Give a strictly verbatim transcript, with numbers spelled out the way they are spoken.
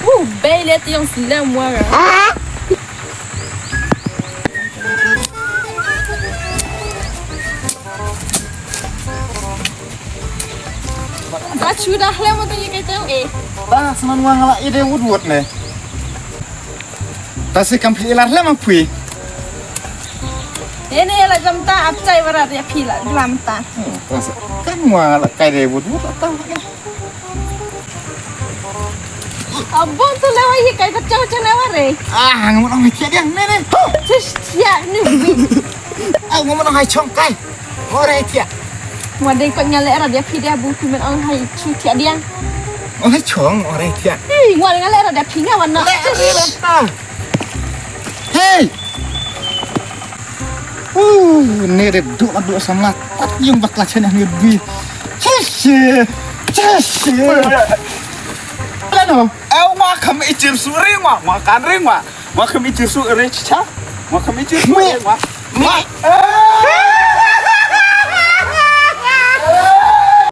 Uh, bei le tiong slem wara. Ta chu da hlem mo te ye kai tong e. Ta sman wa nga la i de wut wut ne. Ta si kam phi ilar hlem phi. Ene la jam ta ap chai wara ya phi la lam ta. Hmm, ta si kan wa la kai de wut wut ta. Abon tu lewa ye kai ta chau chau lewa re. Ah, ngam nong hai thiah diang ne ne. Chis thiah ni. Ah, ngam nong hai chong kai. Ore thiah. Wa dei ko nyale ra dia phi dia bu phi men ong hai chu thiah diang. Ore chong, ore thiah. Hey, wa ngale ra dia phi nga wa na. Le re ta. Hey. Uh, ne re du la du samla. Tat yung bakla chen ni bi. Chis. Chis. Lano. Au ma kham i chir su ring wa, ma kan ring wa. Ma kham i chir su ring cha. Ma kham i chir su ring wa. Ma.